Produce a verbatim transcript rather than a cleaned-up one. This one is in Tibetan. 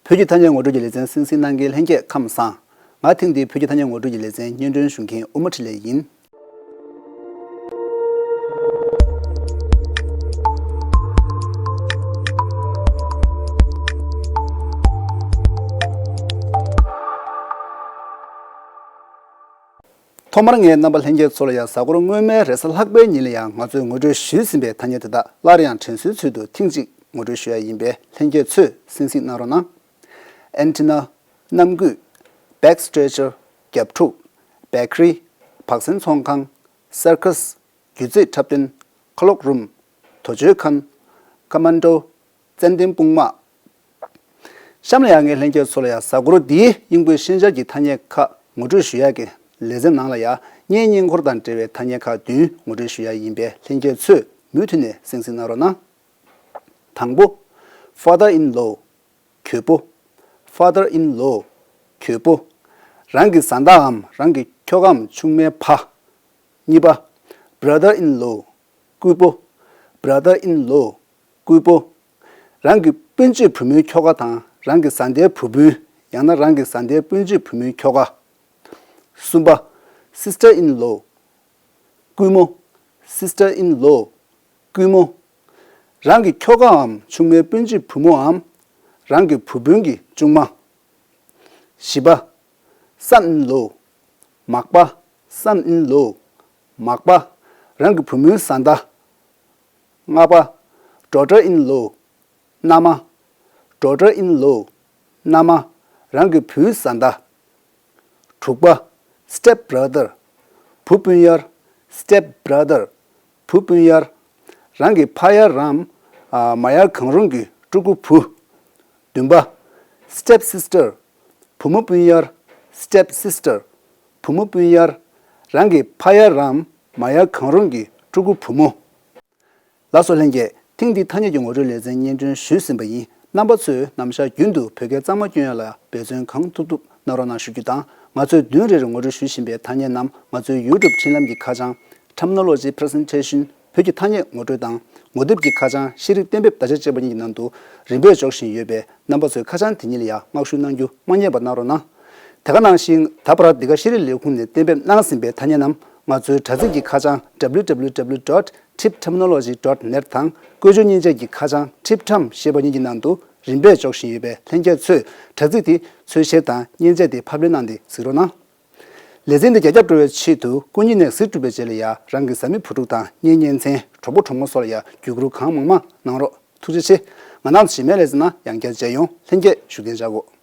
བོད་ཀྱི་ཐ་སྙད་ངོ་སྤྲོད་ཀྱི་ལེ་ཚན་གསན་གཟིགས་གནང་མཁན་ལྷན་རྒྱས་ཁམས་བཟང་། ང་ཐེངས་འདིའི་བོད་ཀྱི་ཐ་སྙད་ངོ་སྤྲོད་ཀྱི་ལེ་ཚན་སྙན་སྒྲོན་ཞུ་མཁན་ཨུ་མ་འཕྲིན་ལས་ཡིན། ཐོག་མར་ངས་རྣམ་པ་ལྷན་རྒྱས་ཚོ་ལ་ཡང་གཟའ་འཁོར་སྔོན་མའི་རེས་གཟའ་ལྷག་པའི་ཉིན་ལ་ཡང་ང་ཚོས་ངོ་སྤྲོད་ཞུས་ཟིན་པའི་ཐ་སྙད་དེ་དག་སླར་ཡང་དྲན་གསོའི་ཚུལ་དུ་ཐེངས་གཅིག་ངོ་སྤྲོད་ཞུ་ཡ་ཡིན་པས་ལྷན་རྒྱས་ཚོས་གསན་གཟིགས་གནང་རོགས་གནང་། Antenna། གནམ་སྐུད། Back stretcher། རྒྱབ་ཕྲུག། Bakery། བག་ཟན་ཚོང་ཁང་། Circus། སྒྱུ་རྩལ་འཁྲབ་སྟོན། Cloak room། དོ་ཆོའི་ཁང་། Commando། ཙན་དན་དཔུང་དམག་གཤམ་ལ་ཡང་ངས་ལྷན་རྒྱས་ཚོ་ལ་ཡང་གཟའ་འཁོར་འདིའི་དབྱིན་སྐད་ཤན་སྦྱར་གྱི་ཐ་སྙད་ཁག་ངོ་སྤྲོད་ཞུ་ཡག་གི་ལེ་ཚན་ནང་ལ་ཡང་བརྙན་རྙིང་འཁོར་དང་འབྲེལ་བའི་ཐ་སྙད་ཁག་བདུན་ངོ་སྤྲོད་ཞུ་ཡག་ཡིན་པས་ལྷན་རྒྱས་ཚོས་མུ་མཐུད་ནས་གསན་གཟིགས་གནང་རོགས་གནང་། དང་པོ། Father in law། གྱོད་པོ། Father in law། གྱོད་པོ། རང་གི་བཟའ་ཟླའམ་རང་གི་ཁྱོ་གའམ་ཆུང་མའི་ཕ། གཉིས་པ། Brother in law། སྐུ་པོ། Brother in law། སྐུ་པོ། རང་གི་སྤུན་མཆེད་བུ་མོའི་ཁྱོ་ག་དང་རང་གི་བཟའ་ཟླའི་བུ་སྤུན། ཡང་ན་རང་གི་བཟའ་ཟླའི་སྤུན་མཆེད་བུ་མོའི་ཁྱོ་ག་གསུམ་པ། Sister in law། སྐུ་མོ། Sister in law། སྐུ་མོ། རང་གི་ཁྱོ་གའམ་ཆུང་མའི་སྤུན་མཆེད་བུ་མོའམ། རང་གི་བུ་སྤུན་གྱི་ཆུང་མ། བཞི་པ། Son in law། མག་པ། Son in law། མག་པ། རང་གི་བུ་མོའི་བཟའ་ཟླ། ལྔ་པ། Daughter in law། མནའ་མ། Daughter in law། མནའ་མ། རང་གི་བུའི་བཟའ་ཟླ། དྲུག་པ། Step brother། བུ་སྤུན་ཡར། Step brother། བུ་སྤུན་ཡར། རང་གི་ཕ་ཡར་རམ། ཨ། མ་ཡར་གང་རུང་གི་ཕྲུ་གུ་བུ། བདུན་པ། Step sister། བུ་མོ་སྤུན་ཡར། Step sister། བུ་མོ་སྤུན་ཡར། རང་གི་ཕ་ཡར་རམ་མ་ཡར་གང་རུང་གི་ཕྲུ་གུ་བུ་མོ། ལགས་སོ་ལྷན་རྒྱས། ཐེངས་འདིའི་ཐ་སྙད་ཀྱི་ངོ་སྤྲོད་ལེ་ཚན་སྙན་སྒྲོན་ཞུས་ཟིན་པ་ཡིན། རྣམ་པ་ཚོས་ནམ་ཞག་རྒྱུན་དུ་བོད་སྐད་གཙང་མ་སྐྱོན་ཡ་ལ་འབད་བརྩོན་གང་ཐུབ་ཐུབ་གནང་རོགས་གནང་ཞུ་རྒྱུ་དང་། ང་ཚོས་བདུན་རེ་རེ་ངོ་སྤྲོད་ཞུ་བཞིན་པའི་ཐ་སྙད་རྣམས་ང་ཚོའི་YouTube་འཕྲིན་ལམ་གྱི་ཁ་བྱང་Terminology Presentation། བོད་ཀྱི་ཐ་སྙད་ངོ་སྤྲོད་དང་ངོ་དེབ་ཀྱི་ཁ་བྱང་ཤེས་རིག་གཏན་འབེབས་བརྡ་ཆ་བཅས་པ་གཉིས་ཀྱི་ནང་དུ་རིམ་པས་འཇོག་བཞིན་ཡོད་པས། རྣམ་པ་ཚོས་ཁ་བྱང་དེ་གཉིས་ལ་ཡང་མངགས་ཞུ་གནང་རྒྱུ་མ་བསྙེལ་བ་གནང་རོགས་གནང་། དེ་ག་ནང་བཞིན་ད་བར་འདི་ག་ཤེས་རིག་ལས་ཁུངས་ནས་གཏན་འབེབས་གནང་ཟིན་པའི་ཐ་སྙད་རྣམས་ང་ཚོའི་དྲ་ཚིགས་ཀྱི་ཁ་བྱང་W W W dot tip terminology dot net དང་བཀོལ་སྤྱོད་མཉེན་ཆས་ཀྱི་ཁ་བྱང་TipTam་ཞེས་པ་གཉིས་ཀྱི་ནང་དུ་རིམ་པས་འཇོག་བཞིན་ཡོད་པས། ལྷན་རྒྱས་ཚོས་དྲ་ཚིགས་དེ་འཚོལ་བཤེར་དང་མཉེན་ཆས་དེ་ཕབ་ལེན་གནང་སྟེ་གཟིགས་རོགས་གནང་། ལེ་ཚན་འདི་རྒྱ་ཁྱབ་འགྲོ་བའི་ཆེད་དུ་སྐུ་ཉིད་ནས་གཟིགས་གྲུབ་པའི་རྗེས་ལ་ཡང་རང་གི་བཟའ་མི་བུ་ཕྲུག་དང་གཉེན་ཉེ་ཚན་གྲོགས་པོ་གྲོགས་མོ་སོགས་ལ་ཡང་བརྒྱུད་བསྐུར་གང་མང་མང་གནང་རོགས། ཐུགས་རྗེ་ཆེ། ང་རང་ཚོ་གཞན་མའི་ལེ་ཚན་ནང་ཡང་བསྐྱར་མཇལ་ཡོང་། ལྷན་རྒྱས་བཞུགས་གདན་འཇགས་དགོས།